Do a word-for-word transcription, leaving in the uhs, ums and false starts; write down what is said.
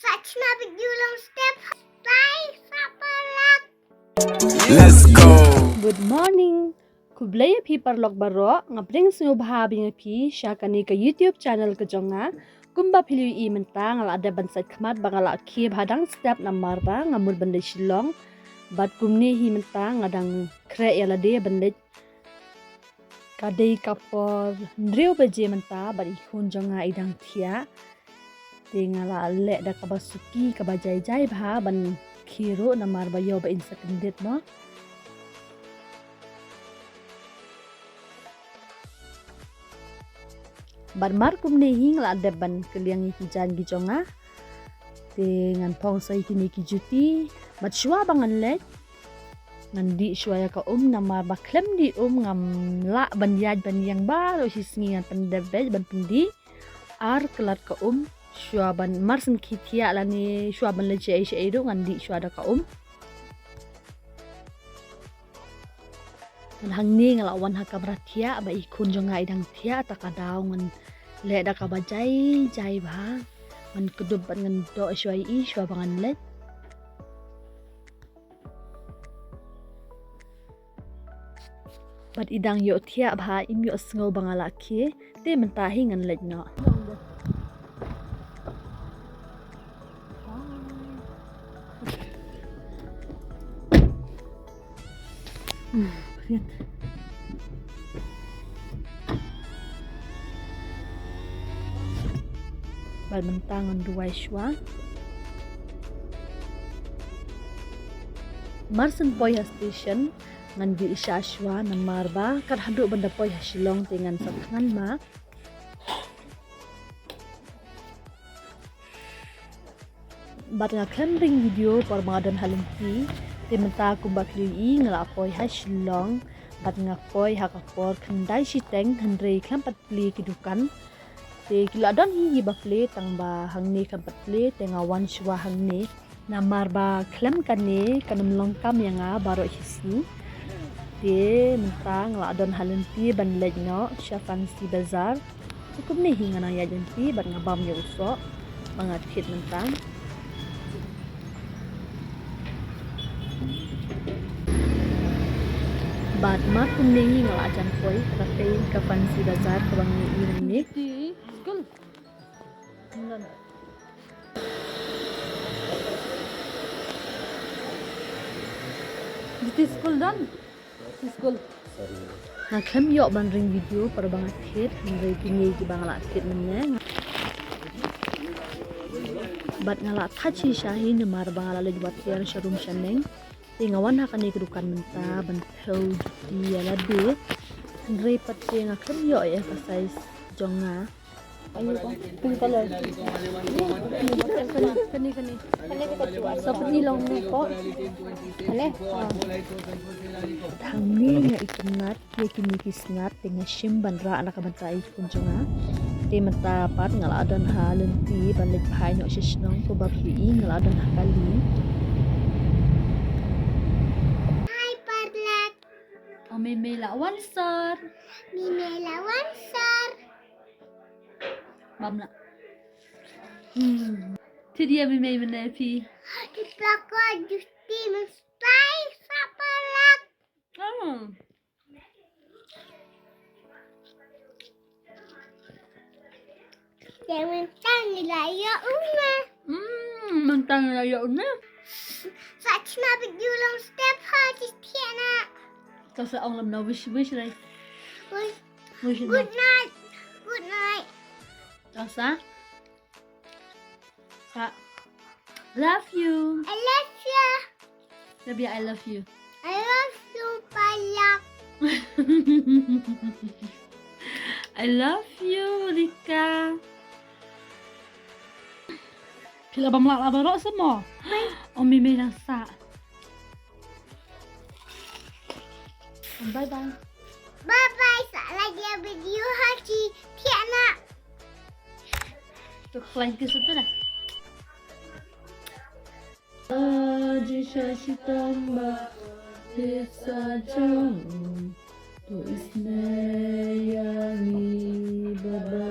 Sa chna video long step. Bye, sa paralok. Let's go. Good morning. Khublei ïa phi paralok baroh, nga pdiang sngewbha ba ïa phi sha kane ka YouTube channel ka jong nga. Kumba phi la ïohi mynta nga la dep ban sait khmat ba nga la khie bha dang step namar ba nga mut ban leit Shillong. Bad kumne hi mynta nga dang khreh ïa lade ban leit. Ka dei ka por hynriew baje mynta bad i khun jong nga i dang thiah. Te nga la leh da kaba suki kaba jai jai bha ban khie ruh namar ba ïoh ba in sa kyndit mo. Bad mar kumne hi nga la dep ban kylliang ïa ki jaiñ ki jong nga. Te ngan phong sa ïa kine ki juti bad shuwa ba ngan leit ngan dih shuwa ïa ka um namar ba khlem dih um ngam lah ban ïaid ban ïeng baroh shi sngi, ngan pyndep beit ban pyndih ar klat ka um shuwa ban, mar shen khie thiah lane shuwa ban leit shaei shaei ruh ngan dih shuwa da ka um. Ngan hangne nga la wan ha kamra thiah ba i khun jong nga i dang thiah, ta ka daw ngan leh da kaba jai jai bha. Ngan kdup bad ngan doh shuwa ïa i shuwa ba ngan leit. Bad i dang ïoh thiah bha, im ïoh sngew ba nga la khie. Te mynta hi ngan leit noh. Bad mynta ngan duwai shuwa. Mar shen poi ha station ngan dih sha shuwa namar ba kat haduh ban da poi ha Shillong te ngan sa thngan ma. Bad nga khlem ring video por ba nga don ha lynti. Te mynta kumba phi ïohi nga la poi ha Shillong. Bad nga poi ha ka por khyndai shiteng hynrei khlem pat plie ki dukan. Te ki la don hi kiba plie tang ba hangne khlem pat plie te nga wan shuwa hangne. Namar ba khlem kane kan ym long kam ïa nga baroh shi sngi. Te mynta nga la don ha lynti ban leit noh sha Fancy Bazaar. Te kumne hi nga nang ïaid lynti bad nga bam ïa u soh ba nga thied mynta. Bad mar kumne hi nga la jan poi katei ka Fancy Bazaar kaba ngi ïohi mynne. School. Jiti school don. Jiti school. Nga khlem ïoh ban ring video por ba nga thied hynrei kine kiba nga la thied mynne. Bad nga la thait shisha hi namar ba nga la leit wad tiar sha rum sha neng. Te nga wan ha kane ka dukan mynta ban thew juti ïa lade. Hynrei pat te nga khlem ïoh ïa ka size jong nga. Ayu ko. Pink color. Kane, kane, kane. Kane ka jua. Sa pyni long ne ko. Kane. Ha. Hangne nga itynnad ïa kine ki snat te nga shim ban rah na ka bynta i khun jong nga. Te mynta pat nga la don ha lynti ban leit phai noh sha shnong, kumba phi ïohi nga la don ha kali. Hi paralok. O mei mei la wan sor. Mei mei la wan sor. Bam la. Hmm. Thied ïa mei mei mynne phi. Ki plak ko juti mynstep sa paralok. Oh. Te mynta ngi la ïoh une. Hmm, mynta ngi la ïoh une. Sa chna video long step ha chi thiah na. Ka sa ong lem na wish, wish, right? Wish. Wish. Good night. Good night. Ka sa? Sa. Love you. I love you. Rabia, I love you. I love you, paralok. I love you, Rika. Phi la bam lah la baroh sa mo. Bye. O mei mei nang sah. Bye bye. Bye bye, sa lagi video ha chi thiah na. To flying kiss tu na. Aji shashi tamba, tisa jong, to isne yangi baba.